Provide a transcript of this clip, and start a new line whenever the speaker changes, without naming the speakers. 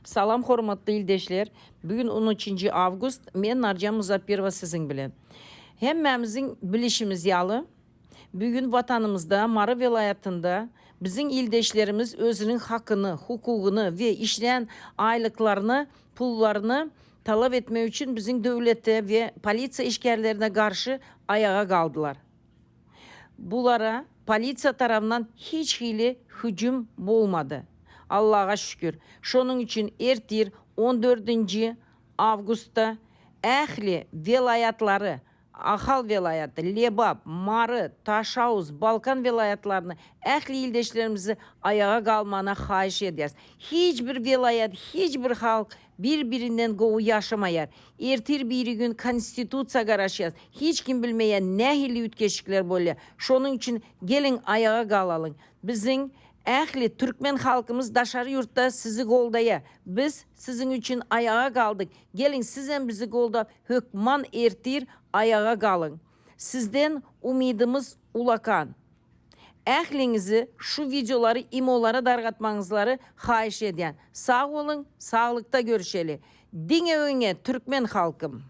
Salam hormatly ildeşler! Bugün on üçünji awgust, men Narjan Muzappirowa siziň bilen. Hemmämiziň bilişimiz ýaly, bugün Watanymyzda, Mary welaýatynda biziň ildeşlerimiz özüniň hakyny, hukugyny we işlän aýlyklaryny, pullaryny talap etmek üçin biziň döwlete we polisiýa işgärlerine garşy aýaga galdylar. Bulara polisiýa tarabyndan hiç hili hüjüm bolmady. Allaga şükür. Şonuň üçin ertir on dördünji awgustda ähli welaýatlary, Ahal welaýaty, Lebap, Mary, Taşauz, Balkan welaýatlaryny ähli ildeşlerimizi aýaga galmagyna haýyş edýäris. Hiç bir welaýat, hiç bir halk Bir-birinden gowy ýaşamaýar. Ertir birigün konstitusiýa garaşýas. Hiç kim bilmeýär nähili üýtgeşikler bolýar. Şonuň üçin geliň aýaga galalyň. Biziň ähli türkmen halkymyz daşary ýurtda sizi goldaýar. Biz siziň üçin aýaga galdyk. Geliň sizem bizi goldap hökman ertir aýaga galyň. Sizden umydymyz ulakan. Ähliňizi şu wideolary imolara dargatmaňyzlary haýyş edýän. Sag boluň, saglykda görüşeli. Diňe öňe türkmen halkym.